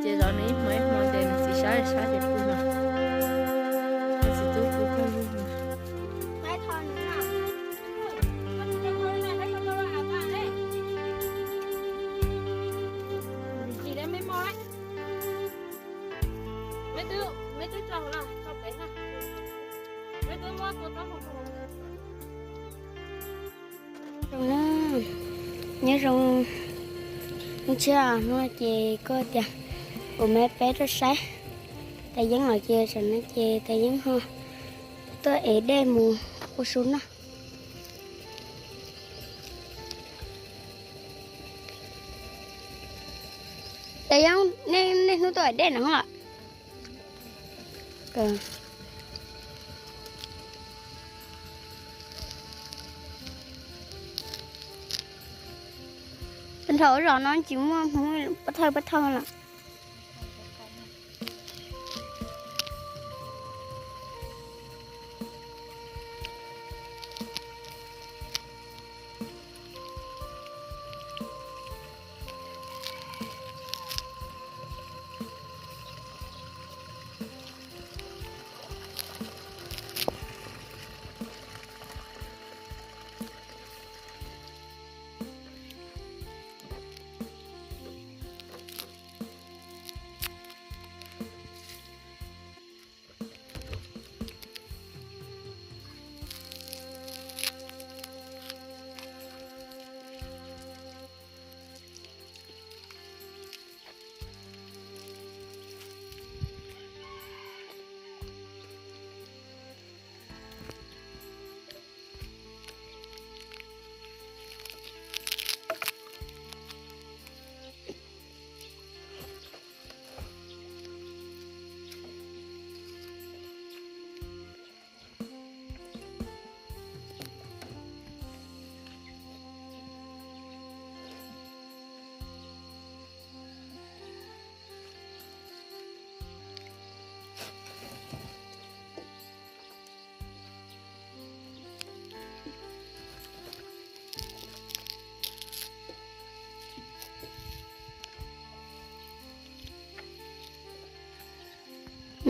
Ces zov nws ib hmo ib hmo ces nws txiv sab sab ces pw no. Nws txiv tub pw pawg lug no. Zoo na, nyob zoo. Hnub tshiab no ces koj tias kuv mam peb rau saib. Tais Yeeb los ces tam no ces Tais Yeeb ho tuaj ev dej mus ua su noj. Tais Yeeb, nej hnub tuaj ev dej no los? Thaum zos no tsis muaj hmoob pab thawj pab thawj lawm.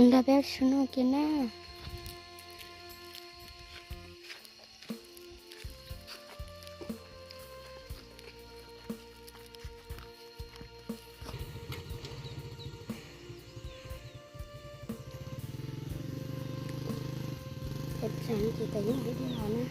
Nrog peb su noj kiag na. Ces tais yeeb ib los na.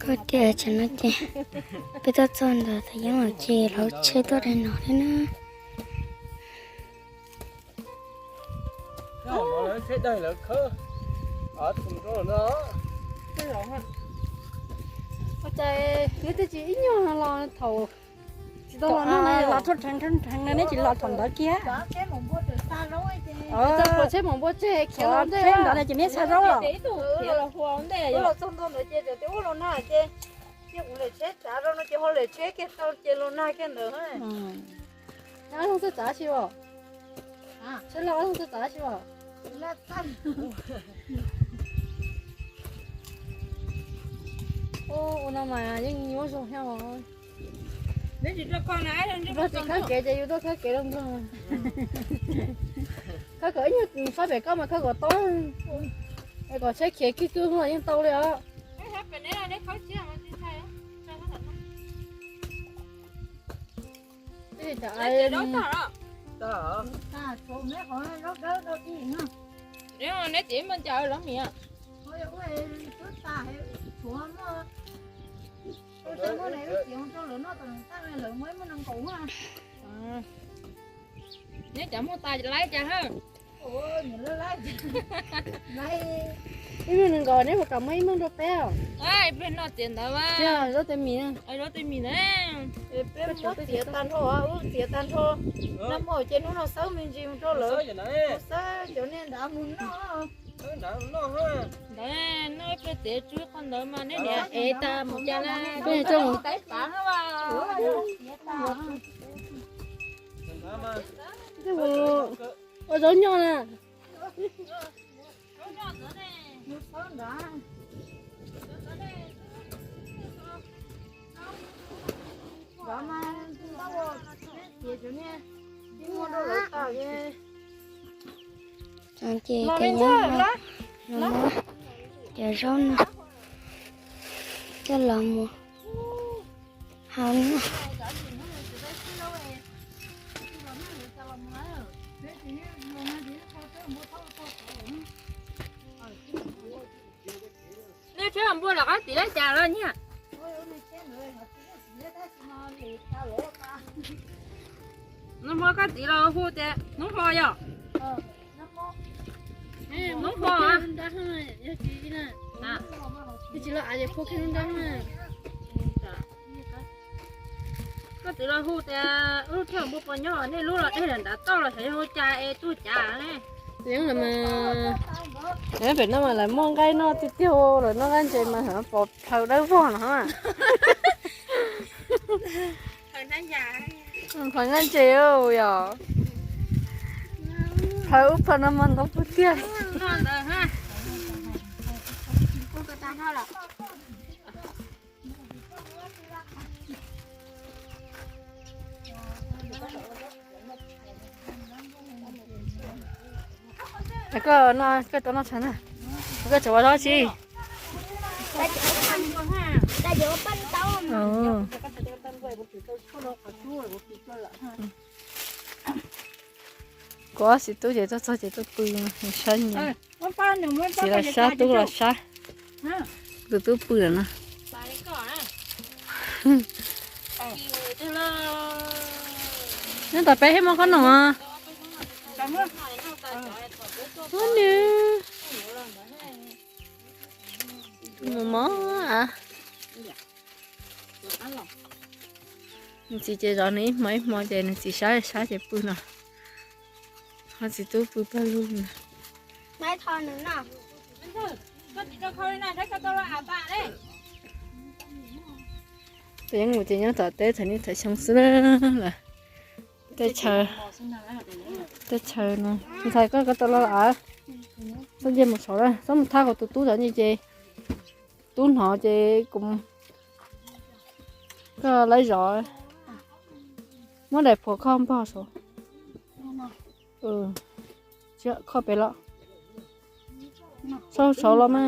Koj tias tsam no ces peb tuaj txog ntawm tais yeeb lawm ces lawv tsheb tuaj daim no thiab na. Ua cas neb twb tsis ib nyuag los thaum tsis tau los no los rhau rheev rhau rheev no neb tsis los thaum ntawd kiag. Tsheb mam npua tseg khiav los ntej ntawd ces neb xa zaub los. Los txog ntua ntawd ces tseem tias ua los nag ces, ces kuv lem tsheb tsav rau no ces ho lem tsheb kiag tau ces los nag kiag ntawd. Ob leeg txawj tsav tsis os? Tsheb loj ob leeg txawj tsav tsis os? Ua no mas yeej nyuaj zog thiab os. Yus tsis khawb kev ces yus tuaj khawb kev rau nkaus. Khawb kom ib nyuag fab pem koj mas khawb kom tau, es kom tsheb khiav kiag kawg los yeej tau li os. Neb txiv muaj ncaws los mis. Neb cov muaj tas laib cas ha. Ib leeg nees nkaum neb puas kam muab ib meej rau peb? Ib pliag noj txiav ntawd mas. Zaub tej mis, zaub tej mis na. Peb muab txiav tag nrho, wb txiav tag nrho. Nag hmo ces hnub no xawb me ntsis mus rau lawv, xawb cov niag nrad mus noj. Ntawd noj ib pliag txiav tsub qhov ntawd mas neb niam ev tas mus cas na. Peb coj mus taib tav na. Ua zaub nyoj na. Ces cov nyob no, cov zaub no coj los mus hau na. Nej tsheb npua los koj txiv lawv cas los nyiaj? Nag hmo koj txiv los hu tias hnub hmo yog. Hnub hmo. Koj txiv los hu tias wb tsheb npua puas nyob, nej lub los dej lawm nrad toj los xyov yog ua cas es tuag cas ne. Yeeb lawm mas, pem no mas lawv muaj nqaij noj tiag tiag, lawv noj nqaij ntses mas pom plhaws dawb vog no. Plhaws nqaij ntses yom. Plhaws ub plhaws no mas ntau kawg tiag. Koj no koj tau noj tshais na, koj tseem ua zaub tsi? Kuv ob txiv tub ces tuaj txog ces tuaj pw, nws sab nyias. Txiv los sab tub los sab. Tus tub pw lawm no. Nyob tom peb thiab muaj qhob noom. Ub nws mus mos a. Nws txiv ces zov nws ib hmo ib hmo ces nws txiv sab sab ces pw no. Ho txiv tub pw pawg lug na. Tus yeeb mus ces nyob tom teb thaum niaj thaum xyoo xwb na. Lawm tej chaw, tej chaw no. Ntxhais koj, koj tau los lawm. Txhob nce mus saud lawm, txhob mus thab hauv tus tub tom nce ces tub hnov ces kuv, koj laib zov. Muab daim phuam kho npog saud. Kho pem los, kho saud los mas.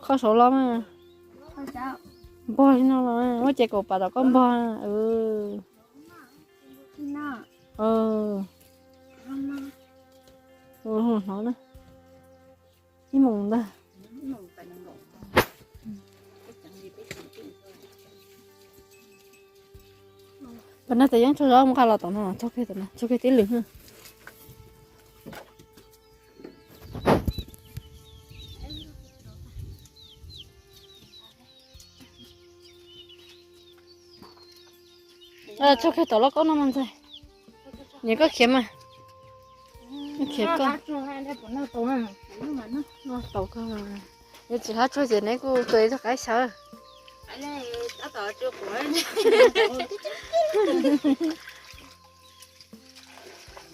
Kho saud los mas. Npog li no los, muab ces kaum pas tom koj npog. Hnov na. Ib moos ntag. Pas no tes yeeb tsaug zog mus nqa los tom no, tsaug kiag tom no, tsaug kiag tib lwm. Tsaug kiag tom lauj kaub no mas ntxhais. Nyiam koj khiav mas. Khiav koj. Tau koj. Nws tsis hab tsuag ces neb kuj tua ib tug qaib xyaw.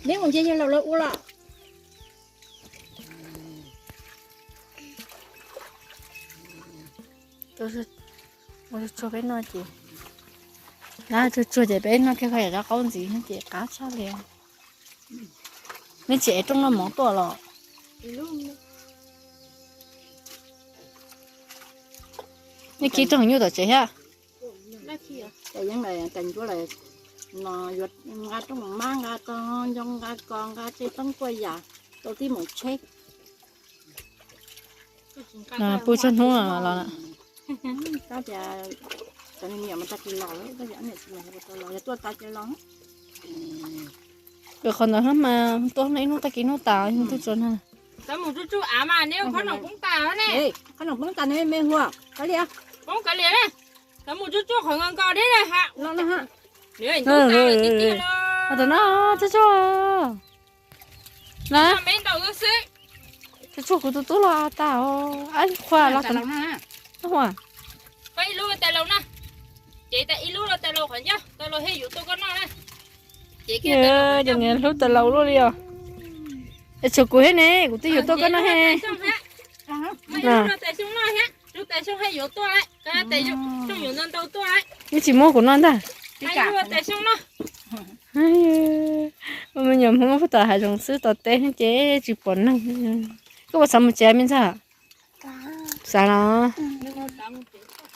Neb mus nce yawg laus lawv ua los. Ua tsuag peb noj ces, tsuag tsuag ces peb noj kiag kho yam zaub qaub ntxiv ces qab tshaj li. Neb tsis ev rooj noj mov tuaj los? Nej khi rooj nyuj tom tsev thiab. Yeeb, cas ncuab lawm no, yuav nqa rooj mab nqa tog nco nqa kos nqa tsev toob kuaj yam rau tib mus tsheb. Pw txog hnub los lawm. Tab tias cov niam mas tag kis los, tab tias niam tsis los, yog tuaj tag kis los. Qhov ntawd mas tuaj ib hnub tag kis hnub tas tus tsuag na. Cov mus tsuj tsuj av mas neb ua qhob noom poob tas ne. Qhob noom poob tas ne me hua. Kav liam, poob kav liam ne. Cov mus tsuj tsuj qhov nkaus nkaus deb ha. Tsuj tsuj, tsuj tsuj kuv tus tub los tas os. Ab, qhua los hua. Ces ib lub tais laus qhov ncauj, tais laus thiaj yuav tuaj koj noj na. Ces niam hlub tais laus luaj li os. Es tshuav kuv thiab ne, kuv twb yuav tuaj koj noj thiab. Tais xyoo noj thiab, tais xyoo thiaj yuav tuaj lawm, tais xyoo yuav ntau ntau tuaj lawm. Neb tsis muab kuv noj ntag. Tais xyoo noj. Ua me nyuam Hmoob puag tom hav zoov xwb, tos teb ces tsis pom neeg. Koj puas xav mus tsev me ntxhais? Xav los?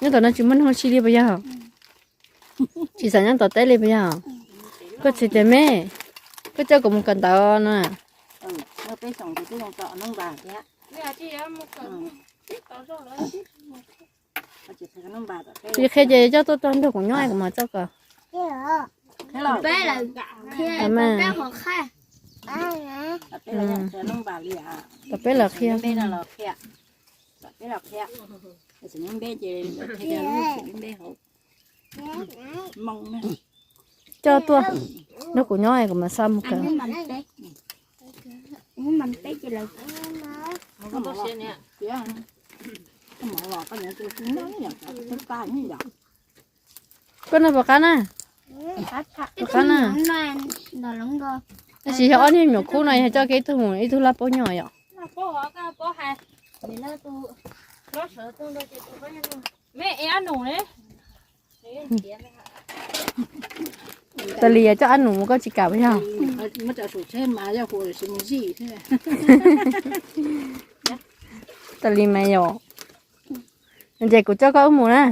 Nyob tom no tsis muaj neeg ua si li puas yog? Tsis xav nyob tom teb li puas yog? Koj tsis tias me, koj coj kuv mus kawm ntawv no. Kuv qhia ces coj tuaj txog nrog kuv nyob kuv mam coj koj. Tom peb los qhia. Coj tuaj nrog kuv nyob kuv mam xa mus kawm. Koj noj puas qab na? Puas qab na? Tab sis yog ob niag me nyuam kub no yog coj kiag ib tug mus ib tug laj paub nyob yom? Tais Lis coj Ab Nus mus koj tsis kam puas yog? Tais Lis mas yom. Ces kuv coj koj wb mus na.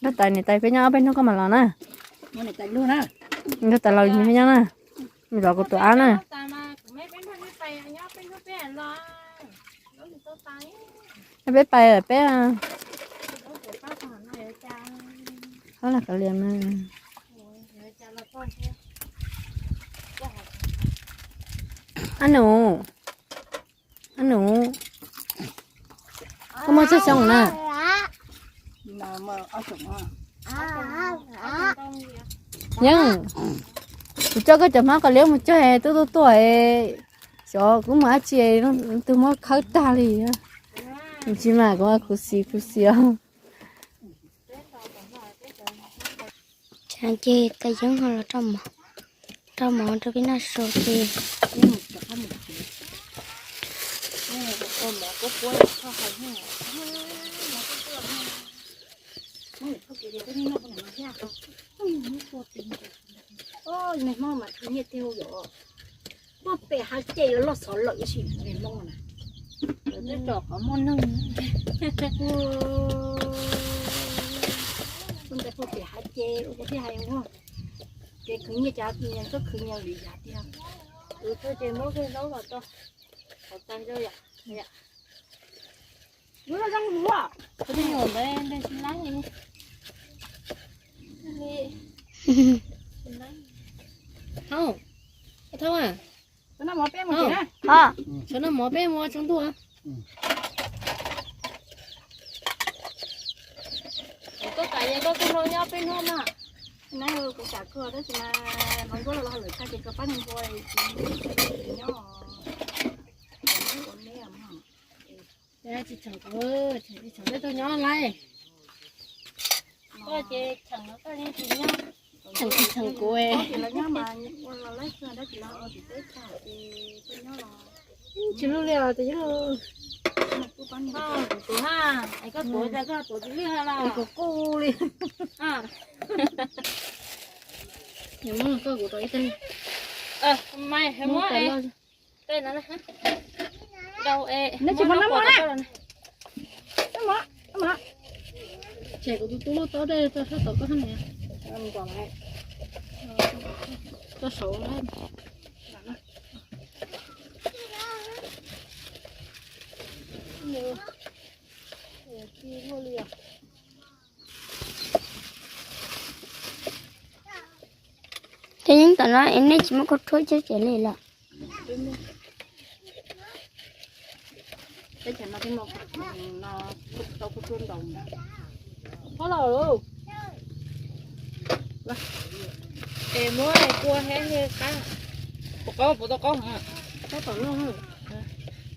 Nrog tais niam tais peb nyob ob peb hnub koj mam los na. Nrog tais laus peb nyob na. Mus zov kuv tus ab na. Peb pais peb. Ab Nus, Ab Nus, koj muaj tsawg xyoo na? Yeej, kuv coj koj cov hmab qos liab mus cog twb tuaj tuaj, xyov kuv mus dab tsi, tus muab khawb tag li. Tsis mas kuv khuv xim khuv xim os. Ces tais yeeb ho los rau mov rau peb noj su ces me hmoob mas khwv nyiaj tiag yom. Muaj pem hav ces yuav loj xov lawm ib sim me hmoob na. Lawv twb tsom qhov muaj neeg. Ua ntawd puag pem hav ces ua kuv thiaj hais ua. Ces khwv nyiaj cas txhob khwv nyiaj lwm yam tiag. Ces muab peb zaub los rau hauv tas yom. Yuav zoo ua. Thauj, Thauj a, sawv noj mov peb mus tsev na. Sawv noj mov peb mus tsaus ntuj. Koj kam es koj kuj nrog nyob peb hnub mas. Nab, kuv kam kawg tab sis mas hluas nkauj los lawm tag ces kawg pab nws npua nyob. Tsis tshee kuv, tsis tshee peb tug nyob lawm. Koj ces tshee koj yeej tsis nyob. Tshee tsis tshee kuv. Tsis luj li os tus yawg. Tus ha, es koj tuav cas koj tuav tsis lwj ha los? Kuv kuj li. Muab koj kuv rau ib teg. Muab Neb tsis muaj nab mov na. Tshem kuv tus tub lub taub dej rau sab tod koj hab na. Rau saud na. No es nej tsis muaj kua txuab coj tsev li lawm? Phob los lauj. Es muab kua thiab qab, puas qaub, puas tau qaub?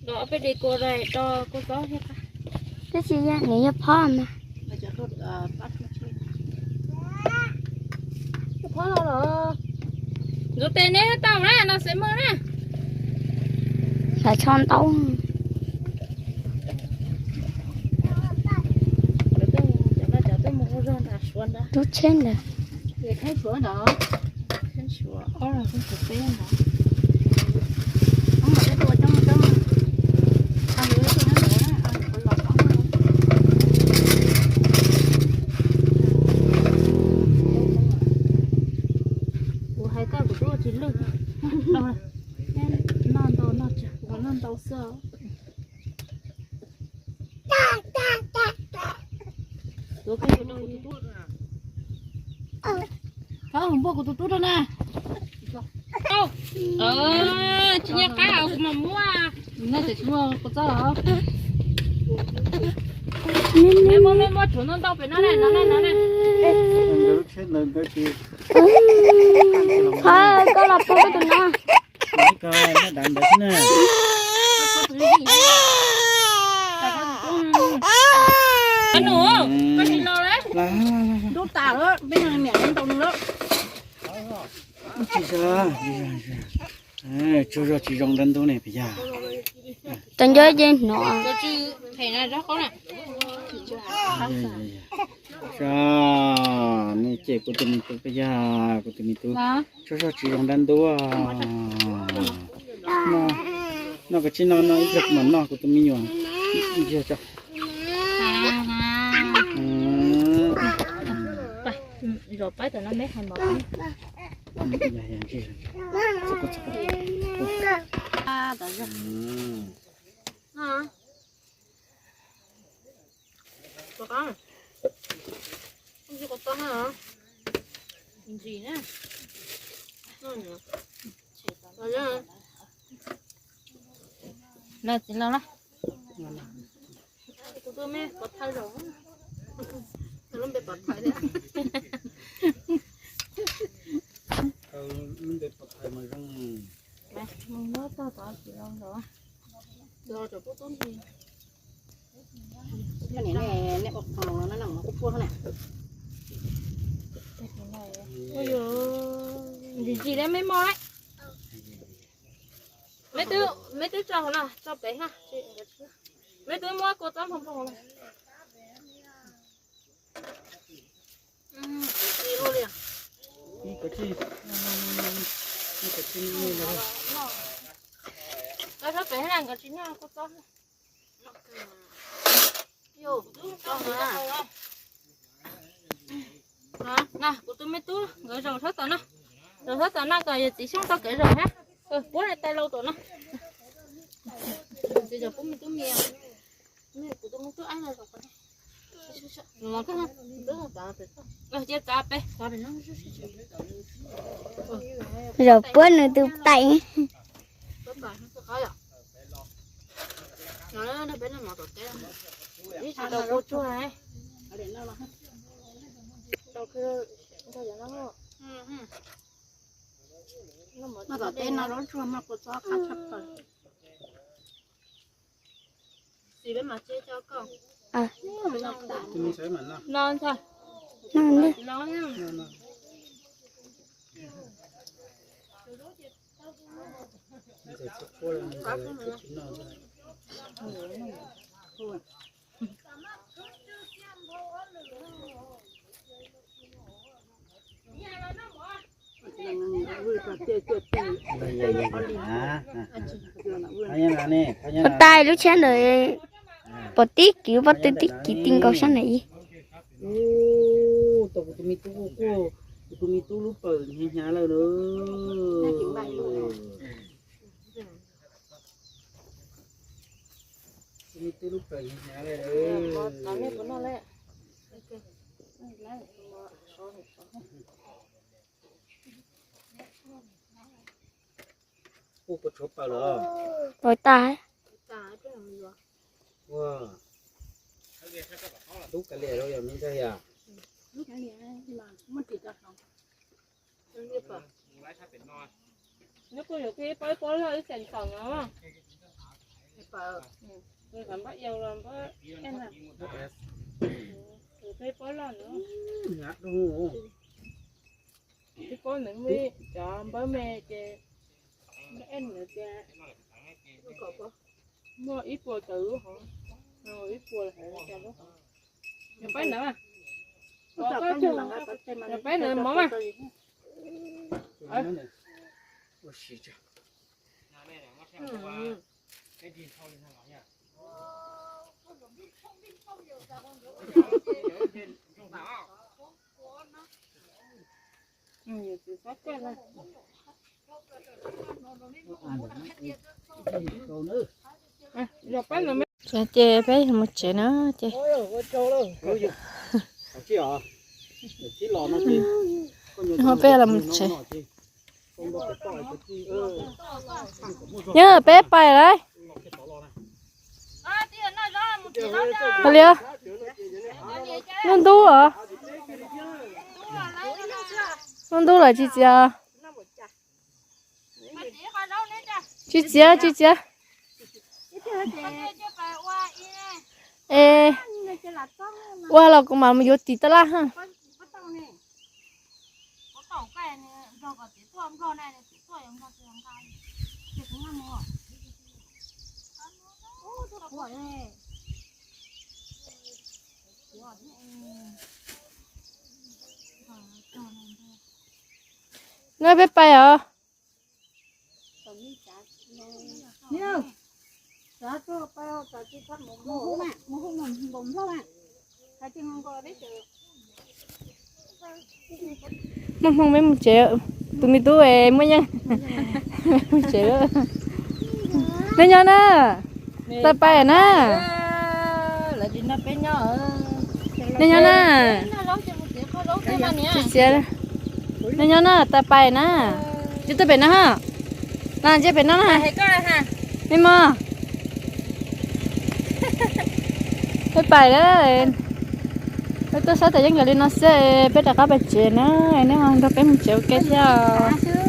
Los peb de kua, de kua txob thiab qab. Tab sis yog nws yog phob mas. Phob los los. Ntxuav tes neb tau na, no xev mog na. Lawv tso ntaub. Lub tsheb ntawd. Kuv hais koj kuv twb ua tsis lwj. Noj ntau, noj tsawg, noj ntau xwb. Thov npuaj kuv tus tub rau na. Tsis nyiaj qab kuv mam muab. No ces tsis muaj kua txob los. Muab, muab, muab tshuav ntau ntau pem no na, no na, no na. Thov koj los pub koj tus no. Koj ntawd xwb na. Nus, koj tsis los lawm. Ntub tas lawm, peb niam ntau nws lawm. Tsaug zog tsis zoo dab ntub ne pes yag. Tau nco ces hnov. Nej cem kuv tus me tub pes yag, kuv tus me tub tsaug zog tsis zoo dab ntub. No koj tsis no no ib pliag kuv mam noj kuv tus me nyuam. Ntsia tso. Zaum pab tam no me hais mov. Ntsis na. Los txiv los na. Tus twg me pov thawj zaum, lub npe pov thawj thiab. Lub npe pov thawj mas zoo. Mus muab tog tod txiv los nrog. Los tseem pub tub ntsis. Niam, nej ua qos los no no kuj puab na. Ntsis ntsis li me mos lawm. Me twb, me twb tso hauv no, tso pem na. Me twb muab kua txob nphoo nphoo na. Koj tso pem na, nkawd tsis noj kua txob. Na, kuv tus me tub nkawd zaum sab tom no. Zaum sab tom no kom yawm txiv Xyooj tau kev zaum thiab. Puab tais laus tom no. Txiv zaum pub me tub me, kuv tus me tub ab no zaum. Cia txav pem. Zaum puab nws tus tais. Noj tom teb no zaub tsuag mas kua txob qab tshaj plaws. No ntag. Ua tais lub tshiab ntawd pom tib kiv, pom tib kiv ti nkaus sab nraud ib. Tau kuv tus me tub, kuv tus me tub lub pawg hnyav hnyav lawm na. Tus me tub lub pawg hnyav hnyav lawm. Tus me tub lub pawg hnyav lawm. Ua tag. Ua, tub kav liam los yog me ntxawg yom? Nws kuj yuav ib pob ib pob loj ib xees tawm no. Nws npab yau los npab ej na. Nws ib pob loj no. Ib pob nws muaj cov npawb me ces npab ej nws tias muaj ib puas tawm lub hov, ib puas lub hov. Nws peb nws, nws peb nws mov mas. Ces peb mus tsev na ces. Peb los mus tsev. Nyob peb pais lawm. Hos li, lub ntub os. Lub ntub lawm tsis txiav. Tsis txiav, tsis txiav. Es ua los kuv mam mus yuav tis taj laj ha. Nyob peb pais os. Muaj hmoo peb mus tsev, tus me tub muaj yeej mus tsev lawm. Nej nyob na, tawm pais na. Nej nyob na. Tsis txiav. Nej nyob na, tawm pais na. Tsis tuaj pem no ha. No ntsej pem no na. Nej mog. Peb pais lawm. Peb tuaj sab tas yeeb nkaus li no xwb, peb rov qab pais tsev na. Nej ho nrog peb mus tsev ua ke thiab os.